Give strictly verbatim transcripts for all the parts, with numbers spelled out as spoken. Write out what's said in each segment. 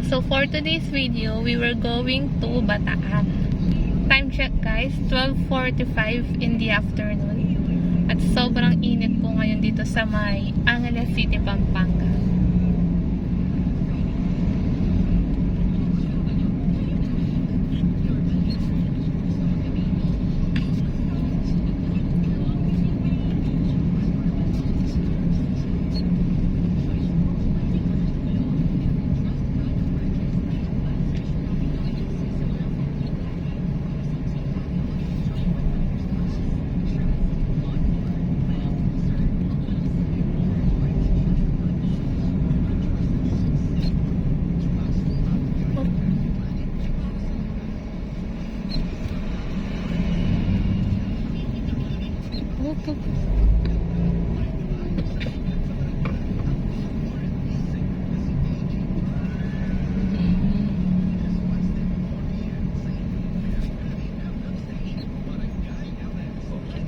So for today's video, we were going to Bataan. Time check, guys, twelve forty-five in the afternoon. At sobrang init po ngayon dito sa may Angeles City, Pampanga.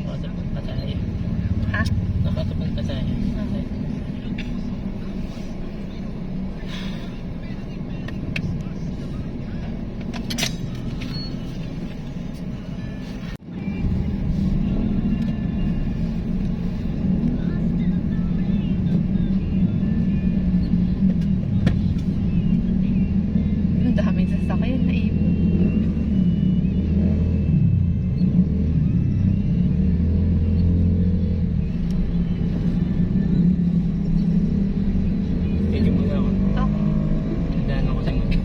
Nakatapon pa tayo. Ha? Nakatapon pa tayo. Okay. Ang daming sasakyan na ipon. Pwede mo na ako. Okay. Tandaan ako sa mga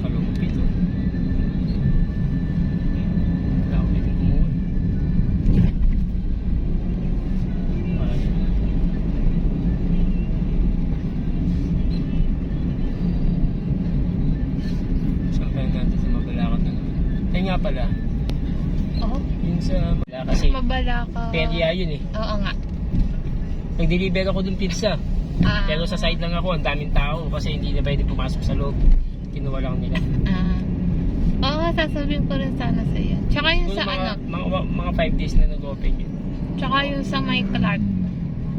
Kalungkit, oh. Wala akong pwedeng kumuha. Wala siya. Saan kaya natin sa Mabalacat na naman? Ayun nga pala. Oh? Yung sa Kasi Mabalacat. Perya yun eh. Oo nga. Nag-deliver ako dun pizza. Ah. Pero sa side lang ako, ang daming tao kasi hindi na pwede pumasok sa loob. Kinuha lang nila. Ah. Oo, sasabihin ko rin sana sa'yo. Tsaka yung Siguro sa mga, ano, mga, mga five days na nag-open yun. Tsaka yung sa may Clark.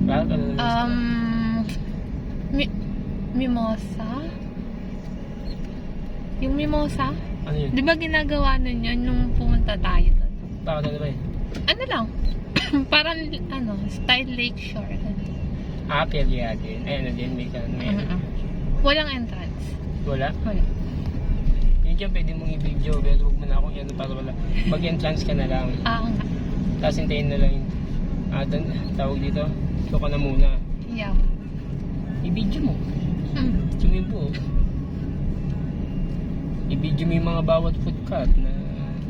Clark, ano na Um, Mi-, Mimosa? Yung Mimosa? Ano yun? Di ba ginagawa nun yun nung pumunta tayo dun? Bakit, ano ba yun? Ano lang? Parang, ano, style lakeshore. Ah, pwede nga din. Ay, ano din, may, may Mm-mm. Walang entrance. Wala? Wala. Yun dyan, pwede mong i-video, pero huwag mo na akong ano para wala. Mag-entrance ka na lang. Ah, oo nga. Tapos hintayin na lang yung, ah, dun, tawag dito, ito ka na muna. Yeah. I-video mo. Hmm. Video mo yung buo. I-video mo yung mga bawat food cart na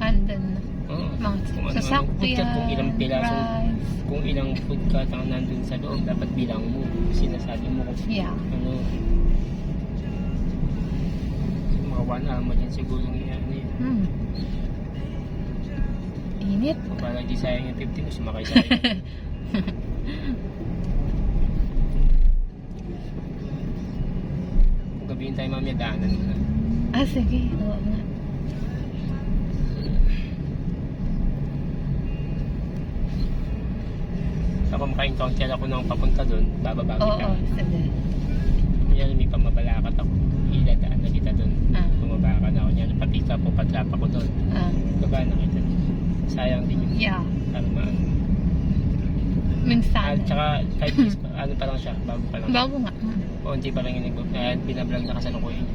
Andun na. Oo. Mga Kung ano-ano food cart, kung ilang sasakyan, piraso, rice. Kung ilang food cart ang nandun sa loob, dapat bilang mo. Sinasabi mo kung Yeah. Ano. Mga one hour mo din siguro yung ano yun. Hmm. Init. Para di sayang yung fifty mo, sumakay sa Kung gabihin tayo, mami, daanan mo na. Ah, sige. Oo nga. Sa kung maka-encounter ako ng papunta dun, bababa kita. Oo, sige. Kunyari, may pamabalakat ako. Idadaan na kita dun. Ah. Bumaba ka na. Kunyari, papick up ko, padrap ako dun. Ah. Baba na kita. Sayang din yun. Yeah. Tama. Minsan. At saka, kahit is-, ano pa lang siya, bago pa lang. Bago nga. Mm. Konti pa lang yung nag-, eh, binablog na kasalukuyan.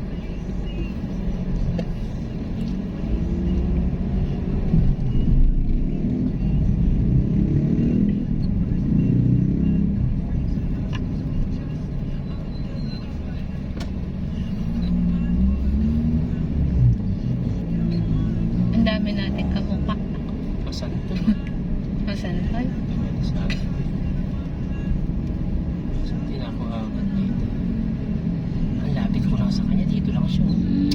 Ang dami nating kamukha. Masantol. Masantol? Sa akin. Sa tinakuhakan dito. Ang lapit ko lang sa kanya, dito lang siya.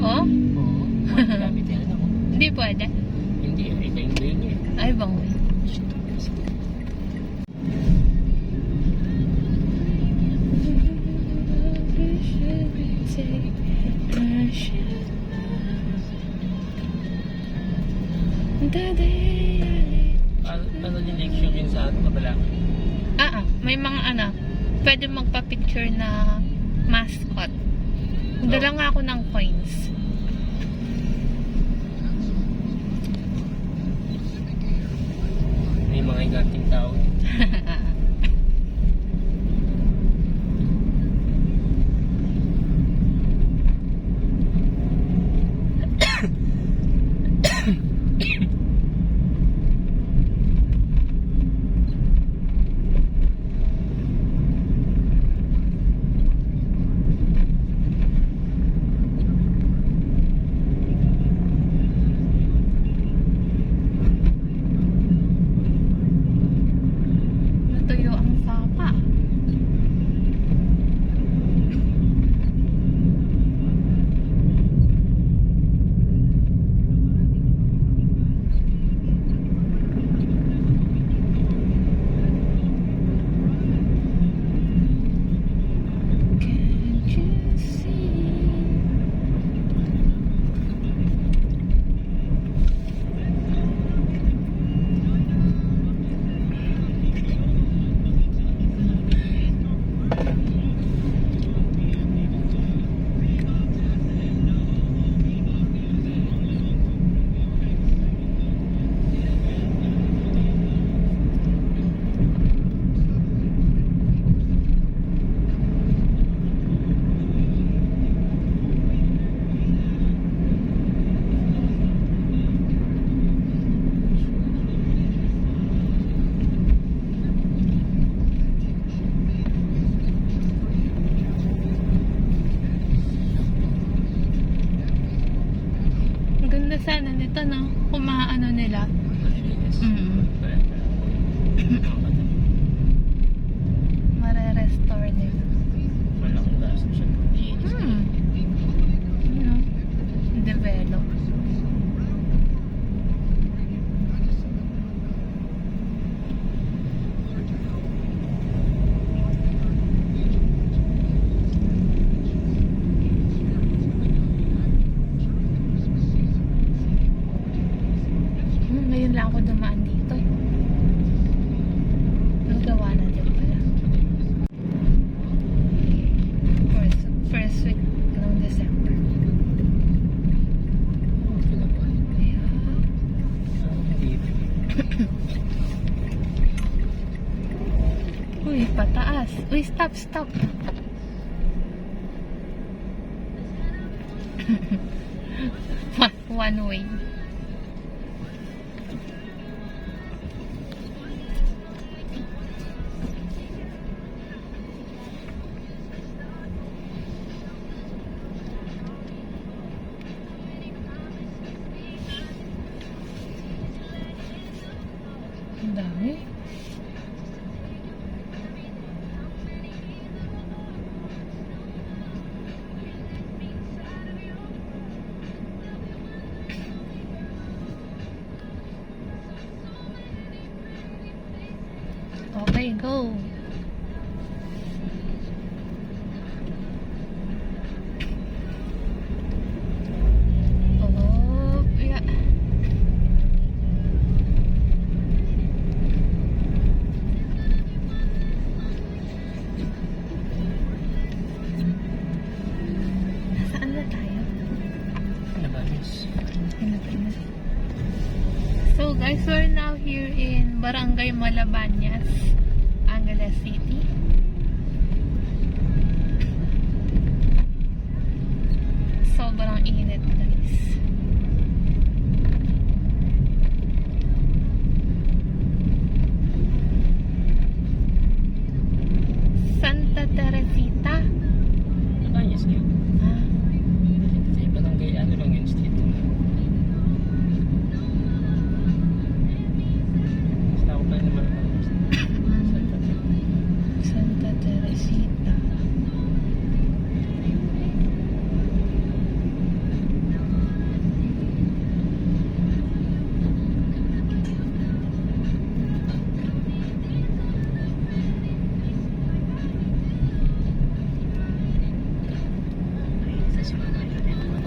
Oh? Oo. Wala lapit yan ako. Hindi pwede? Hindi, eh, ikaw yung gawin niya eh. Ay, bang. Ano din, lecture din sa atin, mabala. Ah, ah, may mga ano, pwede magpa-picture na mascot. Dala nga ako ng coins. May mga higanting tao. Natuyo ang sapa. Can't you see? Ang ganda sana nito, no? Kung maano nila. Malilinis. Mm. Mare-restore nila. Malaking gastos siya. Hmm. Ano? Develop. Hmm, ngayon lang ako dumaan dito. Nagawa na din pala. First, first week ng December. Ayan. Uy, pataas. Uy, stop, stop. One way. Ang dami. Okay, go. Oh, yeah. Nasaan na tayo? Pilipinas. Pilipinas. So guys, we're now here in Barangay Malabañas, Angeles City. Sobrang init, guys. Santa Teresita. Malabañas yun. Ah. Sa barangay, ano lang yun, street. Basta ako pa naman. Santa Teresita. Santa Teresita.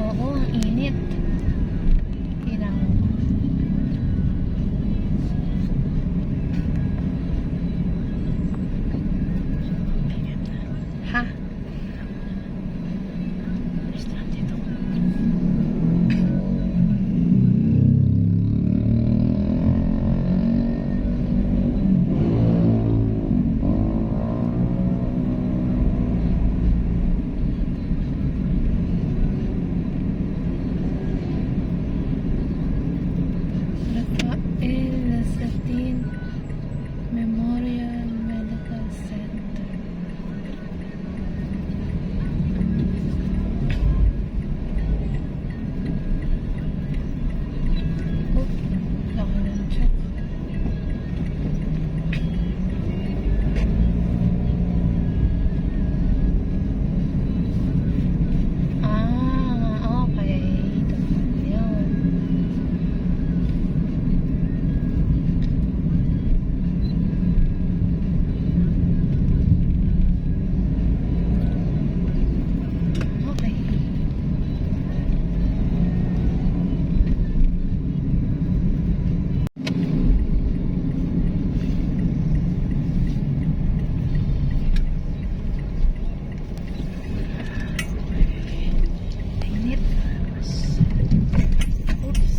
Oo, ang init. Kailangan. Ah. Restaurante ito. Rafael Lasatin Memorial Medical Center. Oh, laki ng check. Ah, okay. Ito pala yun. Okay. Init. Oops.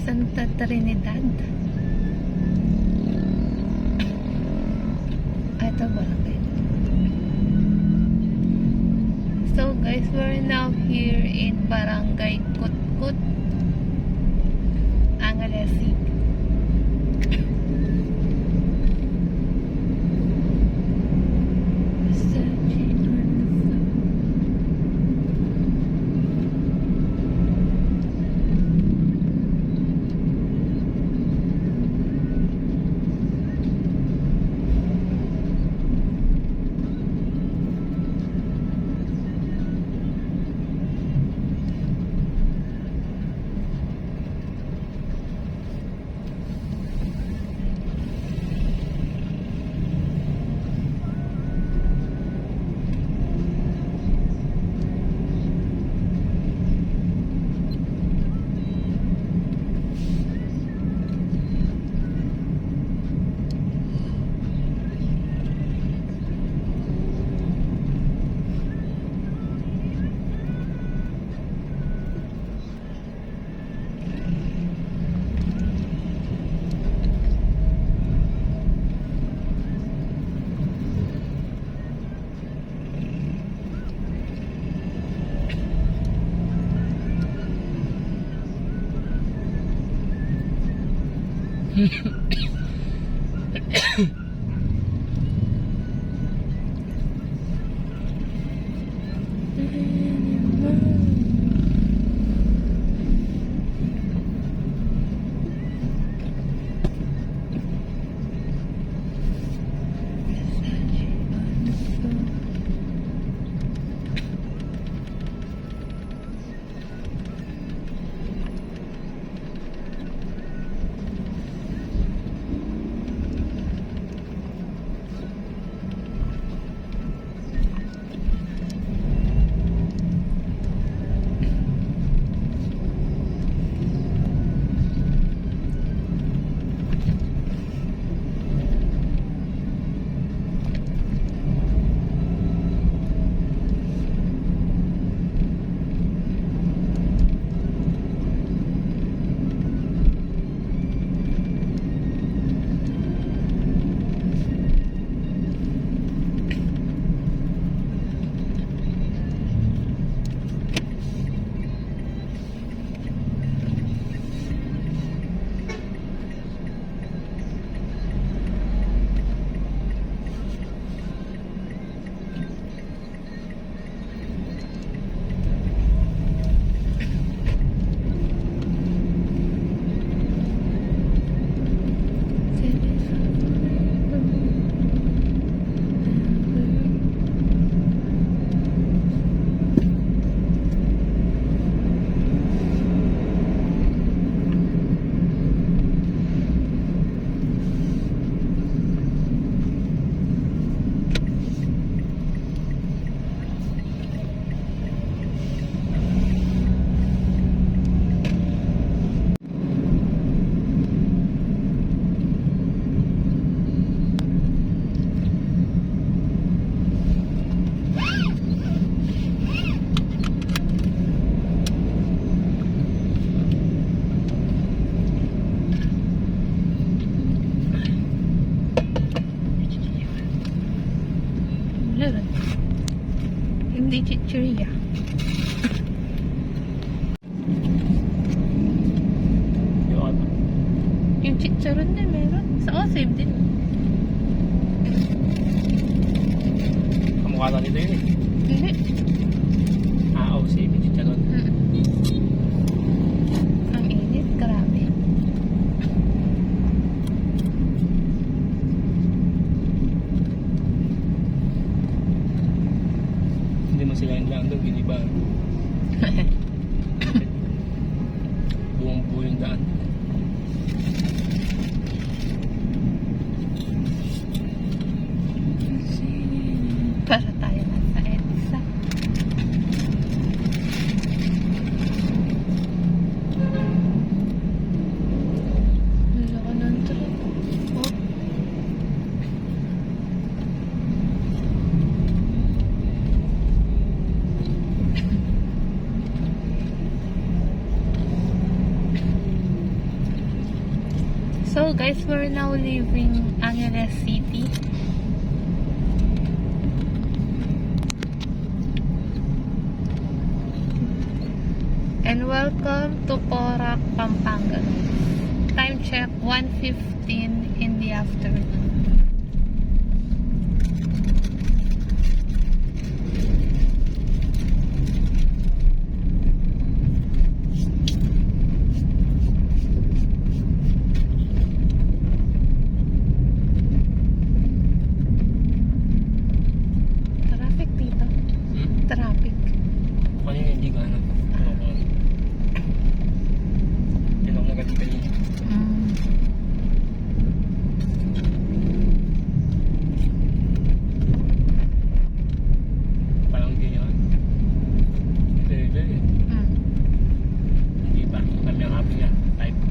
Santa Trinidad. Ah, ito, barangay. So, guys, we're now here in Barangay Cutkut, Angeles City. Hindi chichirya. Yun. Yung chicharon din meron. Sa, oh, same din. Kamukha lang nito yun eh. Hindi. Ah, oh, same yung chicharon. Mm. Ang init, grabe. Hindi man sila yung lang doon, giniba. Buong buo yung daan. Para tayo na sa EDSA. Ang laki ng truck. Oh. So guys, we're now leaving Angeles City. And welcome to Porac, Pampanga. Time check, one fifteen in the afternoon. Traffic dito. Hmm? Traffic. Kanina hindi ka ano. Tinong na gabi kanina. Mm. Parang ganyan. Ito, ito, eh. Mm. Hindi pa. Kami ang happy niya. Type.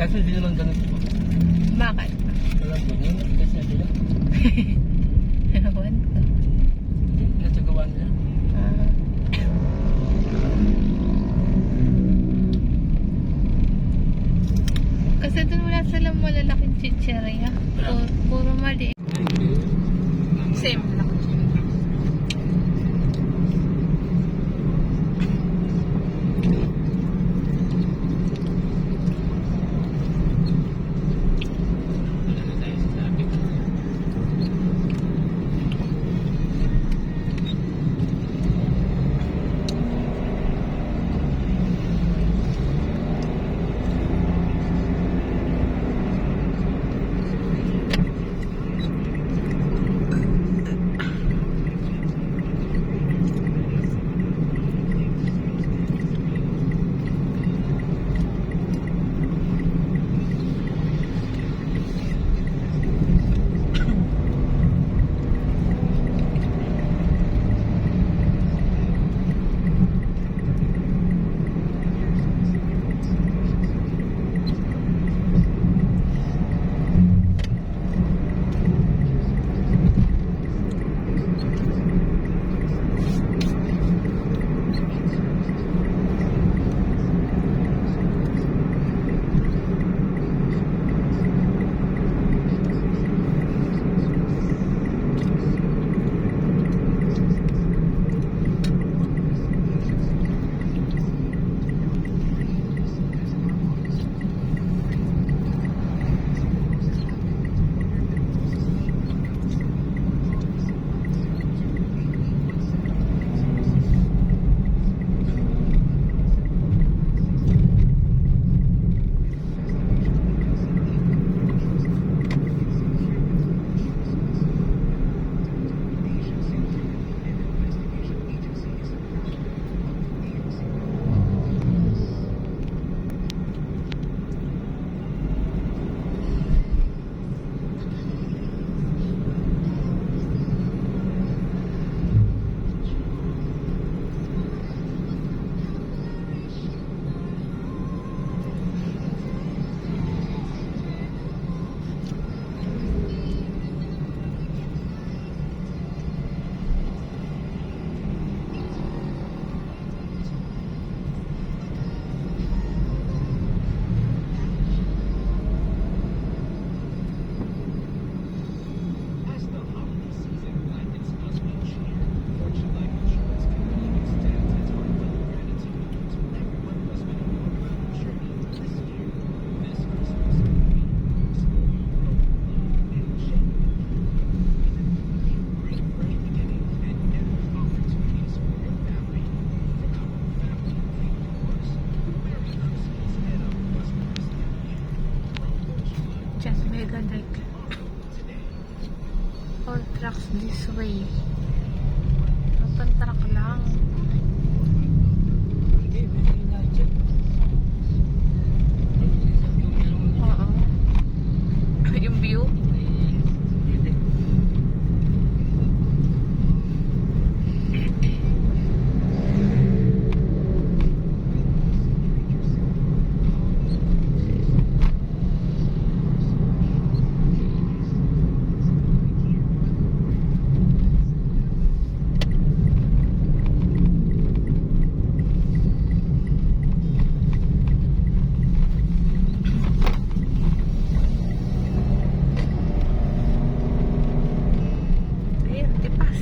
Kaso di naman ganun. Bakit? Alam ko, yun, kasi sila. Ewan ko. Hindi, natagawa nila. Ah. Kasi dun wala silang malalaking chichirya. Wala. Pu-, puro maliit. Same lang. Trucks this way. Open truck lang. Oo. Yung view. Ayun, tipas.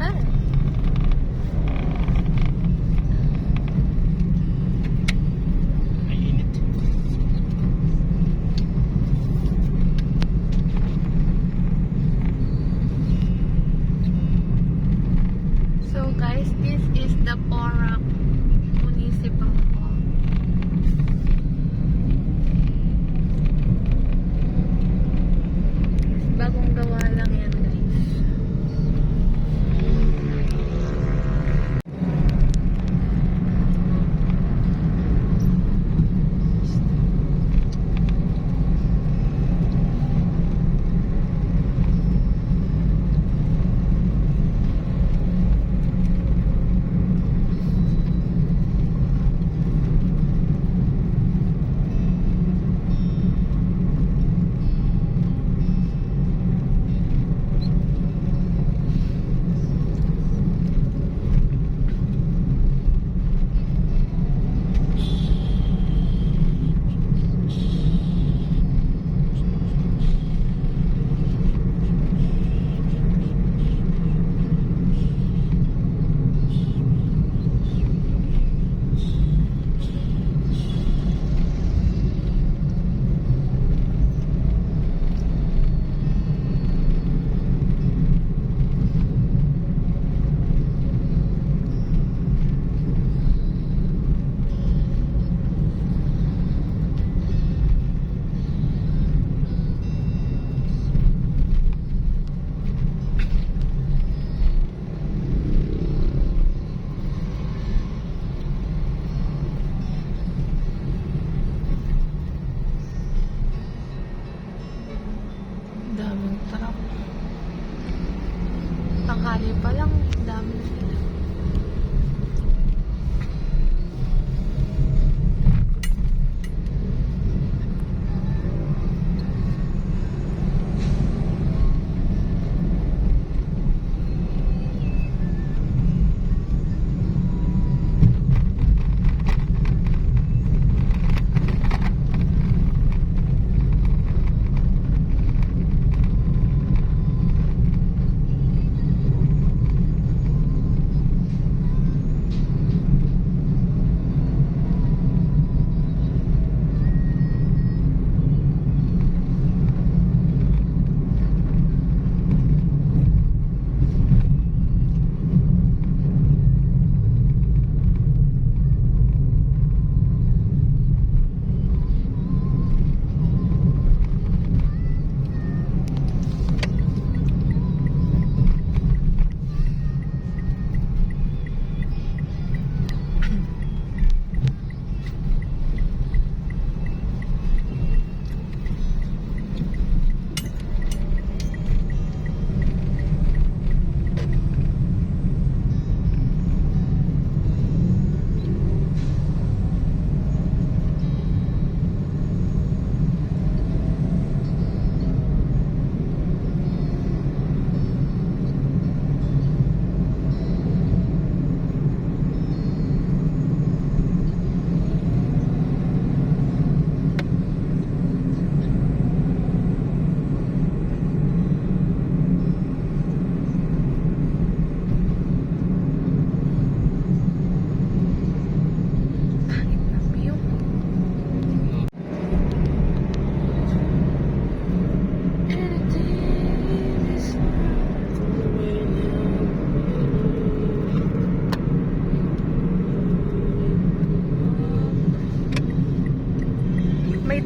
Ah. Ay, init. So guys, this is the Porac Municipal Hall. Bagong gawa lang yan, guys. Daming truck. Tanghali pa lang, dami na nila.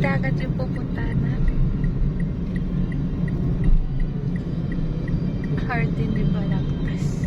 Dagat yung pupuntahan natin. Jardin de Balagtas.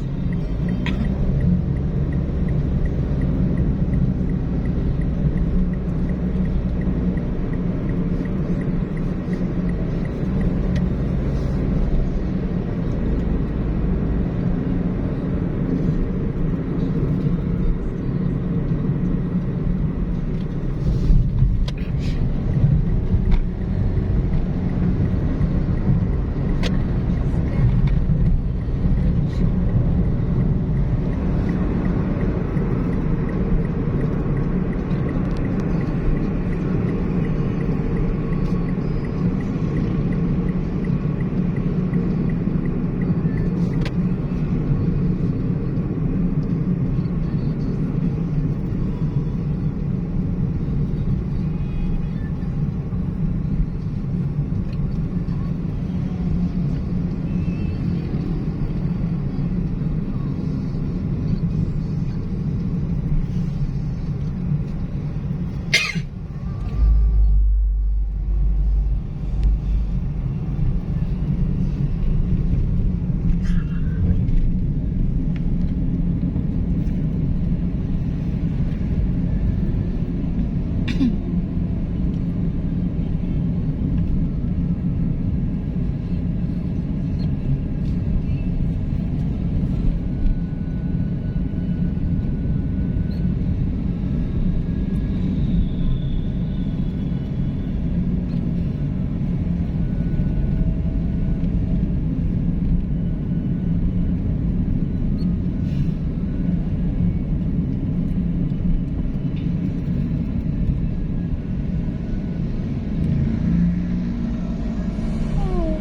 Oh,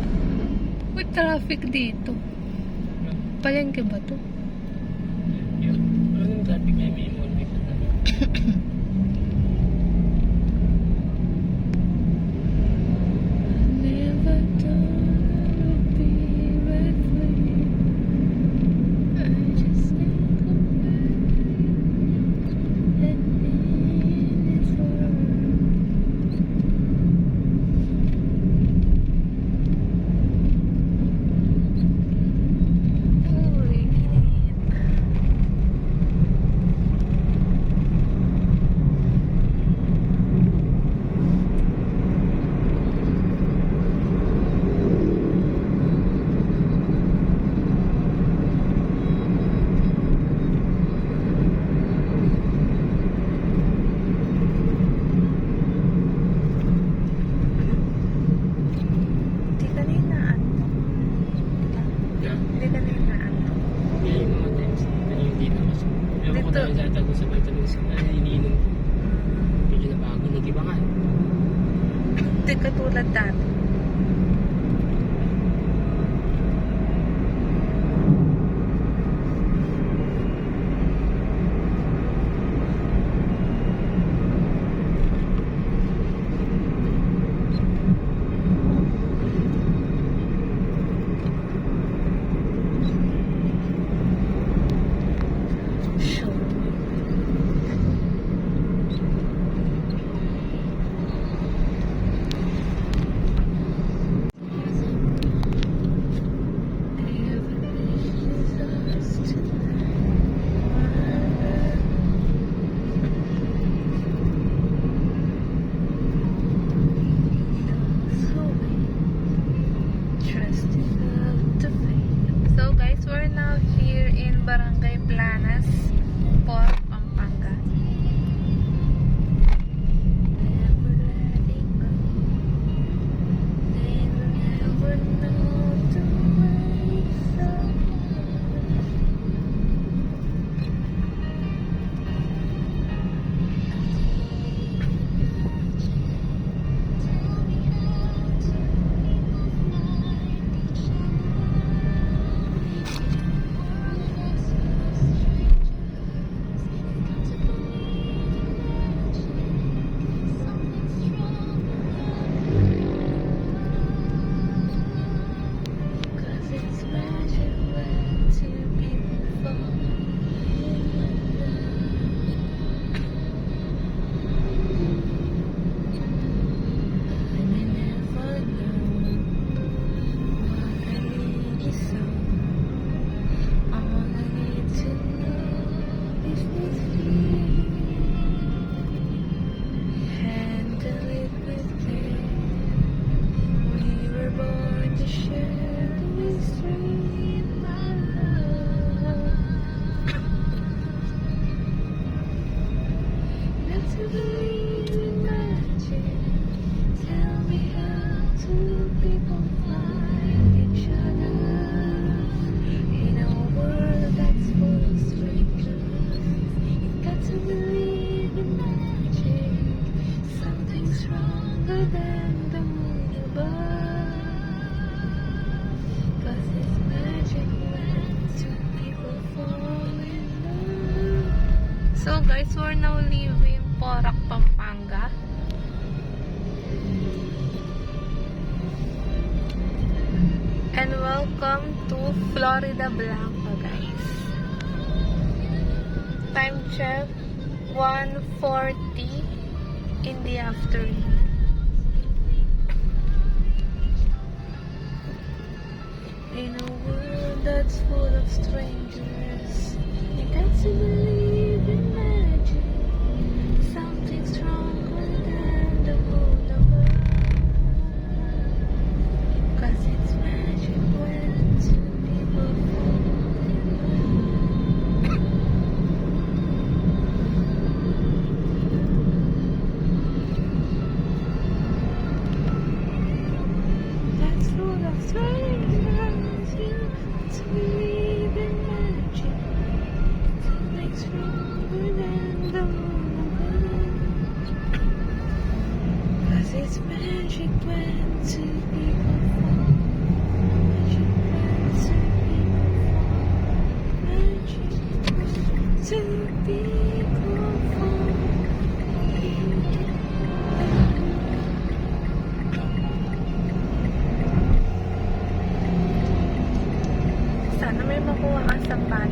may traffic dito. Palengke ba to? Anong traffic na may mall dito? Never thought I would be right for you. I just can't go back and be in this world. Uy, init. Di kanina, ano? Yeah. Di kanina, ano? Hindi, mga times. Hindi na mas. Ewan ko dito. Dahil sa tago sa vitamins ko na iniinom ko. Medyo nabago, nag-iba nga. Di katulad dati. So guys, we're now leaving Porac, Pampanga. And welcome to Floridablanca, guys. Time check, one forty in the afternoon. In a world that's full of strangers, you got to believe in magic. Something stronger than the moon above. 'Cause it's magic when two people fall in love. That's full of strangers. You got to believe in magic. Something stronger than the moon above. 'Cause it's magic when two people fall. Magic when two people fall. Magic when two people fall. Sana may makuha kang sampalan.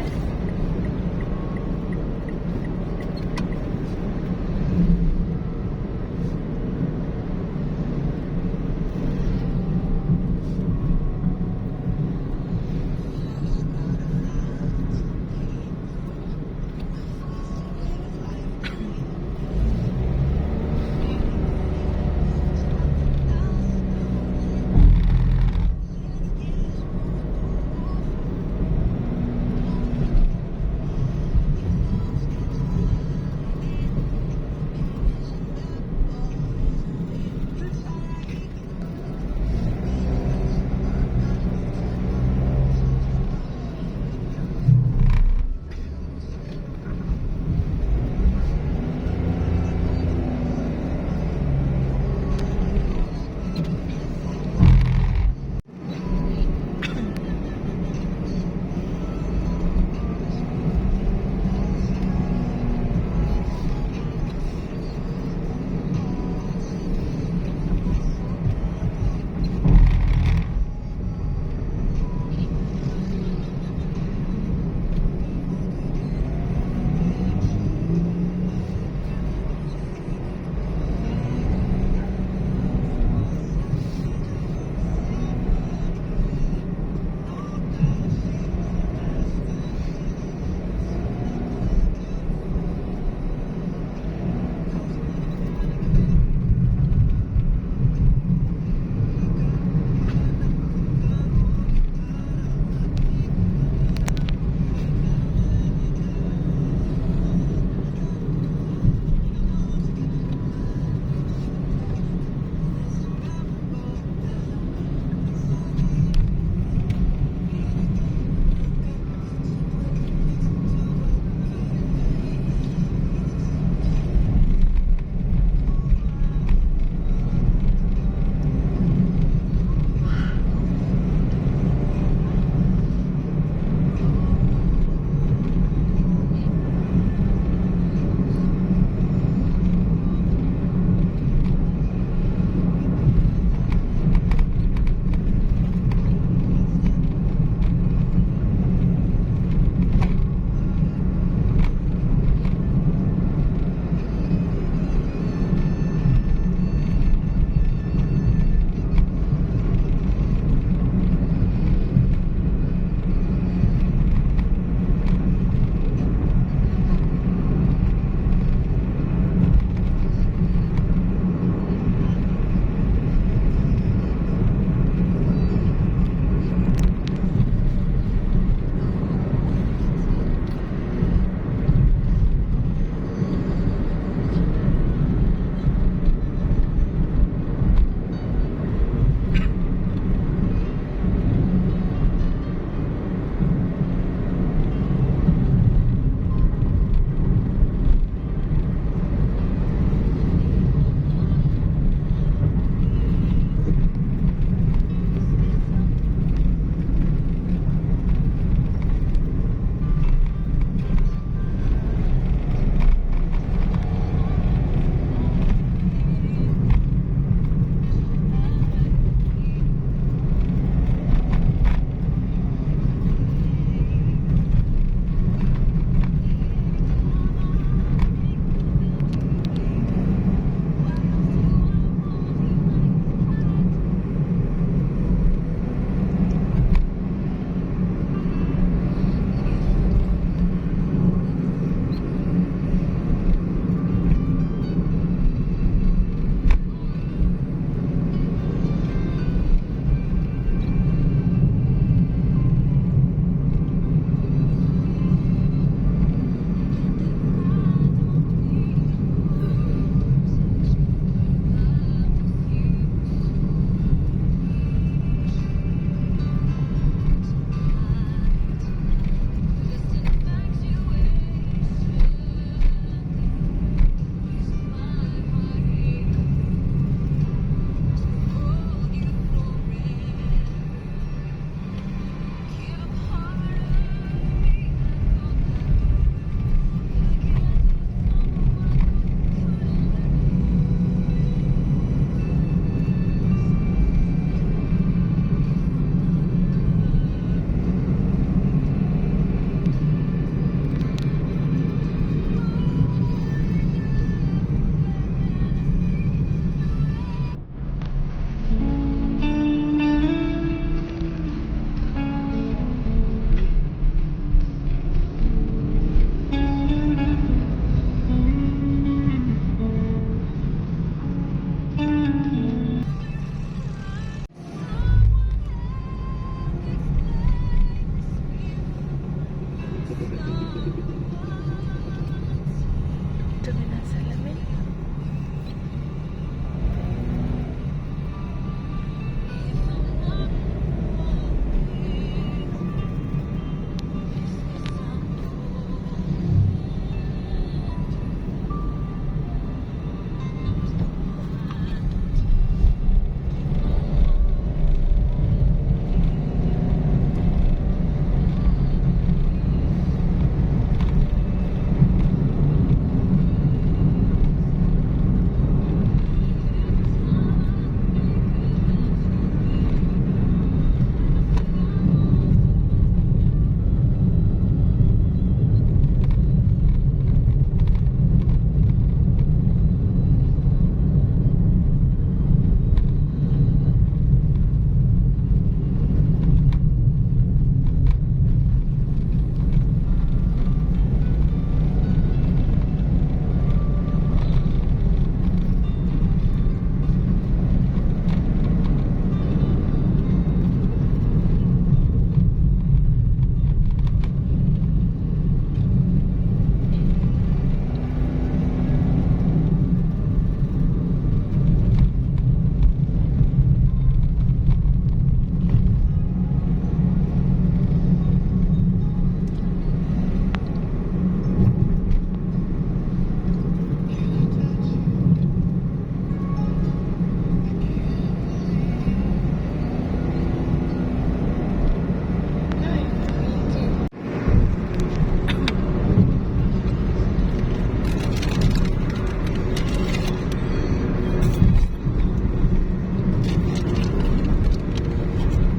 Ito na nasa lamin.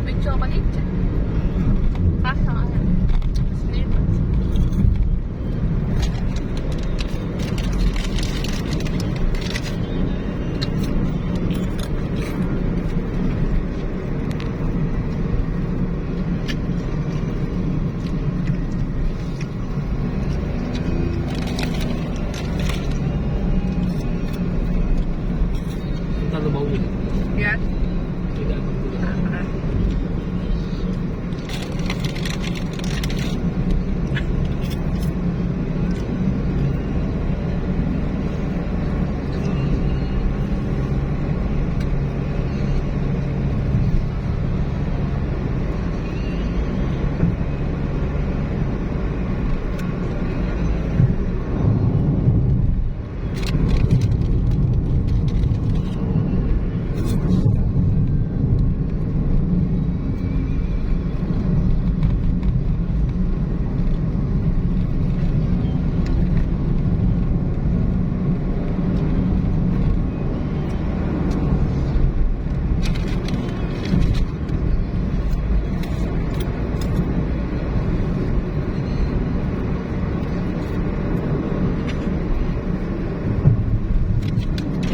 May chocolate siya. Kaso, ano, Snickers. Yan. Yan.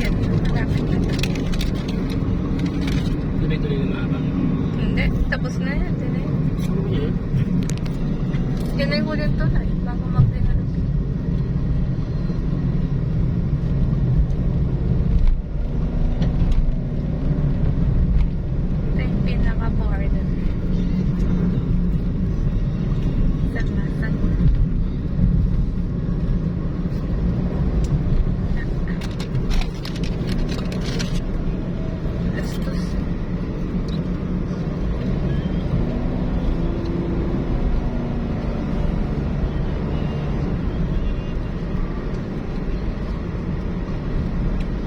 Yan, malapit na to. Tuloy-tuloy na mahaba. Hindi, tapos na yan. Yan na yan. Yan na yung huling tulay bago mag-Guinalupin. Ito yung pinaka-border. Sa Masan. Gastos.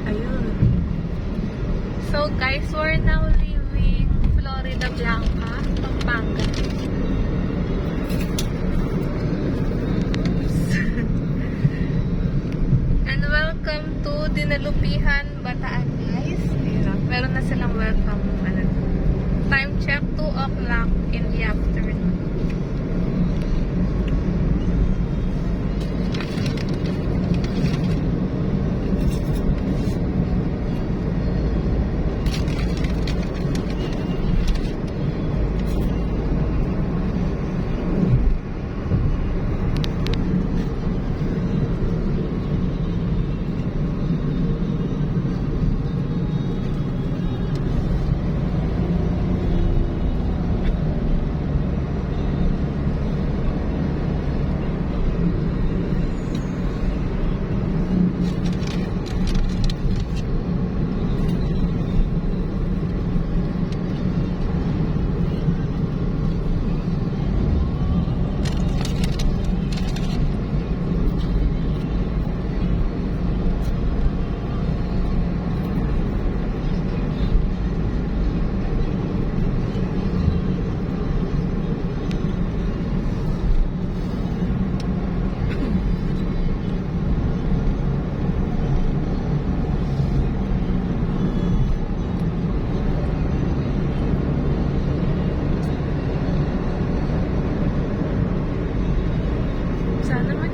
Ayun. So guys, we're now leaving Floridablanca, Pampanga. And welcome to Dinalupihan, Bataan, guys. Ayun na, meron na silang welcome, ano, time check, two o'clock in the afternoon.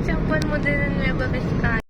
Siya pa mo din ang Nueva Vizcaya.